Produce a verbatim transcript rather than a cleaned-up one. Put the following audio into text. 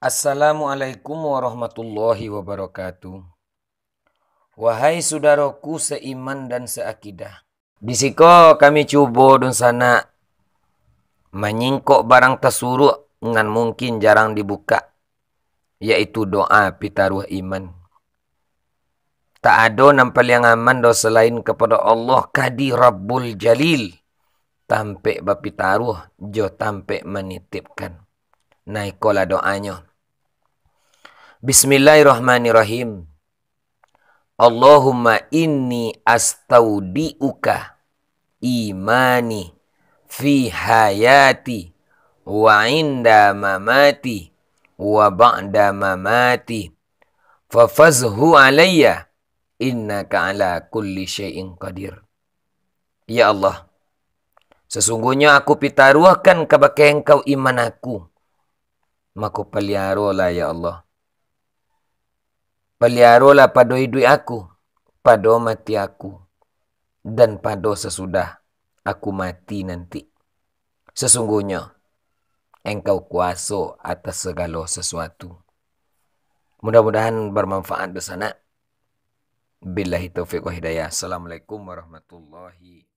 Assalamualaikum warahmatullahi wabarakatuh. Wahai sudaroku seiman dan seakidah. Di siko kami cubo dunsanak manyingkok barang tasuruak nan mungkin jarang dibukak, yaitu doa pitaruah iman. Tak ado nan paliang aman doh salain kapado Allah Kadi Rabbul Jalil, tampek bapitaruah jo tampek manitipkan. Nah, ikolah doanyo. Bismillahirrahmanirrahim. Allahumma inni astaudi'uka imani fi hayati wa inda mamati wa ba'da mamati. Fafazhu alayya innaka ala kulli syai'in qadir. Ya Allah, sasungguhnyo aku pitaruahkan kabake Engkau iman aku, mako paliarolah, ya Allah. Paliarolah pado iduik aku, pado mati aku, dan pado sasudah aku mati nanti. Sasungguhnyo Engkau kuaso atas sagalo sasuatu. Mudah-mudahan barmanfaat dunsanak. Billahi taufiq wal hidayah. Assalamualaikum warahmatullahi